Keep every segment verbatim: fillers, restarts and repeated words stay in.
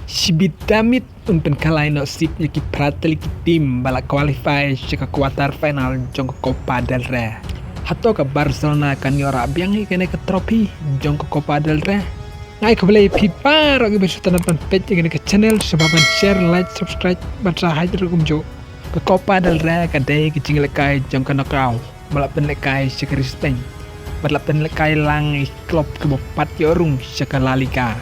Shibit da miet un pynkylla noh sip ïa ki phra tylli ki team ba la qualify sha ka quarter final jong ka Copa del Rey. Hato ka Barcelona kan ïoh rah biang ïa kane ka trophy jong ka Copa del Rey? Nga ai khublei ïa phi baroh kiba sngewtynnat ban peit ïa kane ka channel, sngewbha ban share, like, subscribe bad sa hait ruh kumjuh. Ka Copa del Rey ka dei ka jingïalehkai jong ka knockout ba la pynlehkai sha ka ri Spain bad la pynlehkai lang ïa ki club kiba pat ïoh rung sha ka La Liga.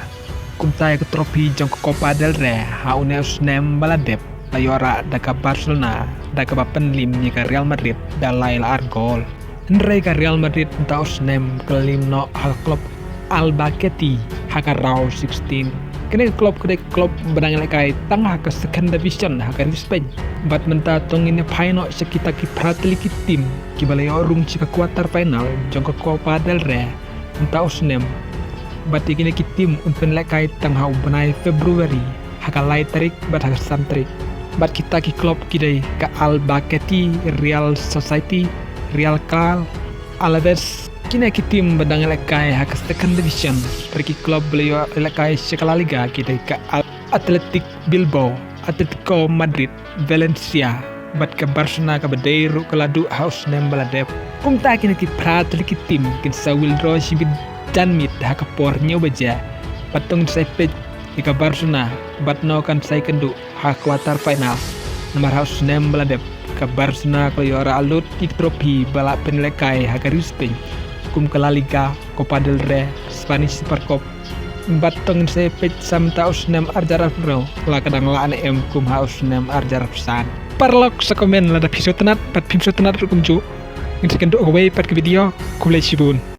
Kumta ïa ka trophy jong ka Copa del Rey ha une u snem ba la dep la ïoh rah da ka Barcelona da kaba pynlim ïa ka Real Madrid da lai la ar gol. Hynrei ka Real Madrid mynta u snem ka la lim noh ha ka club Albacete ha ka round sixteen. Kane ka club ka dei ka club ba dang ïalehkai tang ha ka second division ha ka ri Spain. Bad mynta to ngin ïa phai noh sha kita ki phra tylli ki team kiba la ïoh rung sha ka quarter final jong ka Copa del Rey mynta u snem. Bad ïa kine ki team un pynlehkai tang ha u bnai February ha ka lai tarik bad ha ka san tarik. Bad kita ki club ki dei ka Albacete, Real Sociedad, Real Cal, Alaves. Kine ki team ba dang ïalehkai ha ka second division. Bad ki club ba la ïoh ïalehkai sha ka La Liga ki dei ka Al-, Athletic Bilbao, Atletico Madrid, Valencia bad ka Barcelona kaba dei ruh ka la duh ha u snem ba la dep. Kumta kine ki phra tylli ki team kin sa withdraw shibit da miet ha ka por hynñiew baje. Bad to ngin sa peit ïa ka Barcelona bad no kan sa ïakynduh ha quarter final. Namar ha u snem ba la dep ka Barcelona ka la ïoh rah lut ïa ki trophy ba la pynlehkai ha ka ri Spain, kum ka La Liga, Copa del Rey, Spanish Super Cup. Bad to ngin sa peit sa mynta u snem arhajar arphew hynriew la ka dang lah ne em kum ha u snem arhajar arphew san. Paralok sa comment lada phi sngewtynnat bad phim sngewtynnat ruh kumjuh. Ngin sa ïakynduh ha kawei pat ka video. Khublei shibun.